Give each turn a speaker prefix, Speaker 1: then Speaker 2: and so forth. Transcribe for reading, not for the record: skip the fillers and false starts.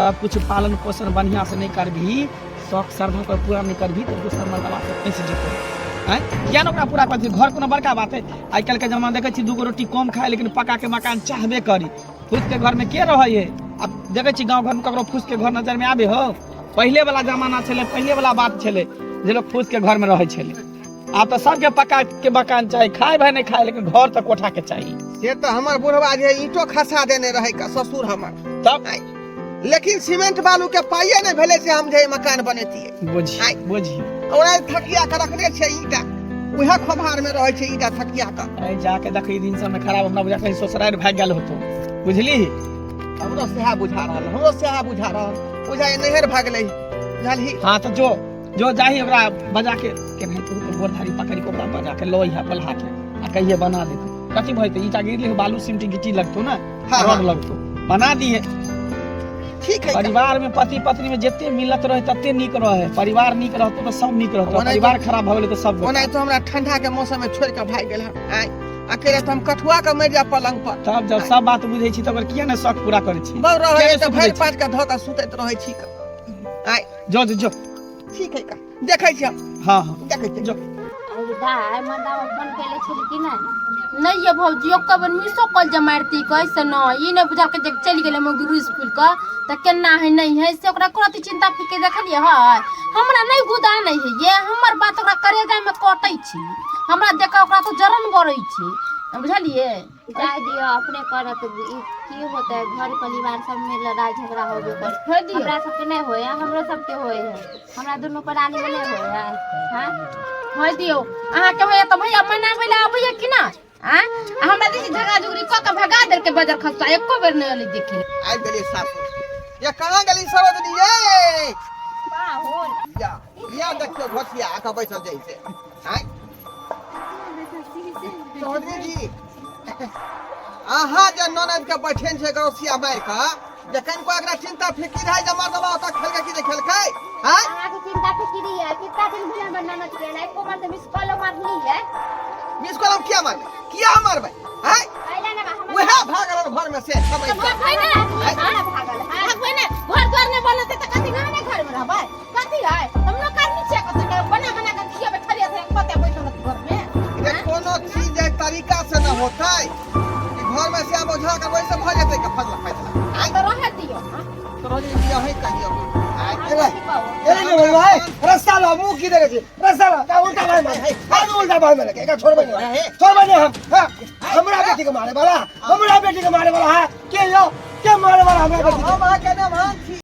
Speaker 1: सब कुछ पालन पोषण बढ़िया से नहीं करबही, शौक श्रद्धा पर पूरा नहीं करबही तऽ दोसर मर्दबा से फँसि जेतौ। आँय, किया ने ओकरा पूरा करतै? घर कोनो बड़का बात है? आइ काल्हि के जमाना देखै छी, दूगो रोटी कम खाय लेकिन पक्का के मकान चाहबे करी। फूस के घर में के रहै है? आब देखै छी गाँव घर में ककरो फूस के घर नजर में आबे हो? पहिले वाला जमाना छलै, पहिले वाला बात छलै जे लोग फूस के घर में रहै छलै। आब तऽ सबके पक्का के मकान चाही, खाय भाय नहीं खाय लेकिन घर तऽ कोठा के चाही।
Speaker 2: से तऽ हमर बुढ़वा जे ईंटो खसा देने रहै का ससुर हमर।
Speaker 1: तब
Speaker 2: आइ, लेकिन सीमेंट बालू के पाइए नहीं भेलै से हम जे मकान बनेतियै।
Speaker 1: बुझी
Speaker 2: आइ।
Speaker 1: बुझी
Speaker 2: ओना थकिया के रखने छै ईंटा, उएह खोभार में रहै छै ईंटा थकिया के।
Speaker 1: आइ जाके देखी दिन सब में खराब, हमरा बुझा कहीं ससुरारि भागि गेल होतो, बुझली?
Speaker 2: हमरो सएह बुझा रहल, हमरो सएह बुझा रहल, बुझाइ नैहर भागलै, बुझलही?
Speaker 1: हाँ तऽ जो जो जाही ओकरा बजा के केनाहितो तो गोर धारी पकड़ि के ओकरा बजा के लऽ अइहा बोला के आ कहिए बना देतौ। कथी भइतै? ईंटा गिरले बालू सिमटी गिट्टी लगतौ ने।
Speaker 2: हाँ,
Speaker 1: रड
Speaker 2: हाँ।
Speaker 1: लगतौ, बना दिहे।
Speaker 2: ठीक है।
Speaker 1: परिवार में पति पत्नी में जते मिलत रहे तते नीक रहे। परिवार नीक रहतो तऽ सब नीक रहतो।
Speaker 2: ओनाहितो-
Speaker 1: परिवार खराब भऽ गेलै तऽ सब
Speaker 2: ओना तो हमरा ठंडा के मौसम में छोड़ के भागि गेल हन। आइ अकेले तो हम कठुआ के मरि जाय पलंग पर।
Speaker 1: तब जब सब बात बुझै छी तऽ ओकर किया ने शौक पूरा करै छी?
Speaker 2: बौ रहै
Speaker 1: किया
Speaker 2: तऽ
Speaker 1: ने
Speaker 2: भरि
Speaker 1: सुधरै छी?
Speaker 2: पाँच के धऽ के सुतैत रहै छी के। आइ
Speaker 1: जो जो जो।
Speaker 2: ठीक है का देखै छी हम।
Speaker 1: हाँ हाँ।
Speaker 2: देखै छी।
Speaker 1: जो।
Speaker 3: अरे दाइ, मर्दावा फोन केले छली कि नहि? नहि ये भौजी, ओकर बेर मिसो कॉल जे मारती कैसे न ई नहि बुझल के जे चलि गेलै मगर गुरु स्कूल के तऽ केना है नहि है से ओकरा कोनो चिंता फिके देखलियै है। हमरा नहि गुदा नहि है ये, हमर बात ओकरा करेजा में कटै छै, हमरा देख ओकरा तो जरन बरै छै, बुझलियै?
Speaker 4: जाय दियौ, अपने करत। ई की होतै? घर परिवार सबमे लड़ाई झगड़ा होबे करे।
Speaker 3: होइ दियौ।
Speaker 4: हमरा सबके नहि होय है? हमरो सबके होय है। हमरा दुनू प्राणी में नहि होय है? हाँ।
Speaker 3: होइ दियौ, अहाँके होइए तऽ भैया मनाबै लए आबैए कि नहि? आँय, आ हमरा दिस झगड़ा झुगड़ी कऽ के भगा देलकै बजर खसुआ, एको बेर नहि एलै देखे।
Speaker 2: आबि गेलियै सासुर। ये कहाँ गेली सरोजनी ये?
Speaker 4: पाहुन।
Speaker 2: या या देखियौ घोसिया आके बैसल जाइ छै। आँय चौधरी जी, अहाँ जे ननद के बैठेन छै गौसिया मारि कऽ, जे कनिको एकरा चिंता फिकिर है जे मर्दबा ओतऽ खेलकै कि नहि खेलकै? आँय,
Speaker 4: अहाँके चिंता फिकिर है? कितना दिन भेल हमर ननद के एना? एको बार तऽ मिस कॉलो मारली है?
Speaker 2: मिस कॉल हम किया मारबै? किया मारबै? आँय,
Speaker 4: कैला ने हमर
Speaker 2: उएह भागल घर में से समझ
Speaker 3: तऽ भागबै ने।
Speaker 4: भागल है।
Speaker 3: भागबै ने, घर द्वार नहि बनतै तऽ कथी गाँव घर में रहबै? कथी है? हम नौकरनी छियै, कथी के बना बना के खियेबै? खाली अथी कते बैठल रहत घर में?
Speaker 2: जे कोनो चीज जे तरीका से न होतै कि घर में से आब ओझा के वैसे भऽ जेतै के फसला फैसला। आँय
Speaker 3: तऽ रहऽ दियौ।
Speaker 2: सरोजनी जी, अहीं कहियौ। आँय
Speaker 5: ए ए रे भाई, रस्ता ला मुंह की देखे छी, रस्ता ला का उल्टा बांध मारे, हम उल्टा बांध मारे के छोड़बै नहीं, छोड़बै नहीं हम। हां, हमरा बेटी के मारे वाला, हमरा बेटी के मारे वाला है के? यो के मारे वाला हमरा बेटी के?
Speaker 2: हम अहाँके नमहान छी।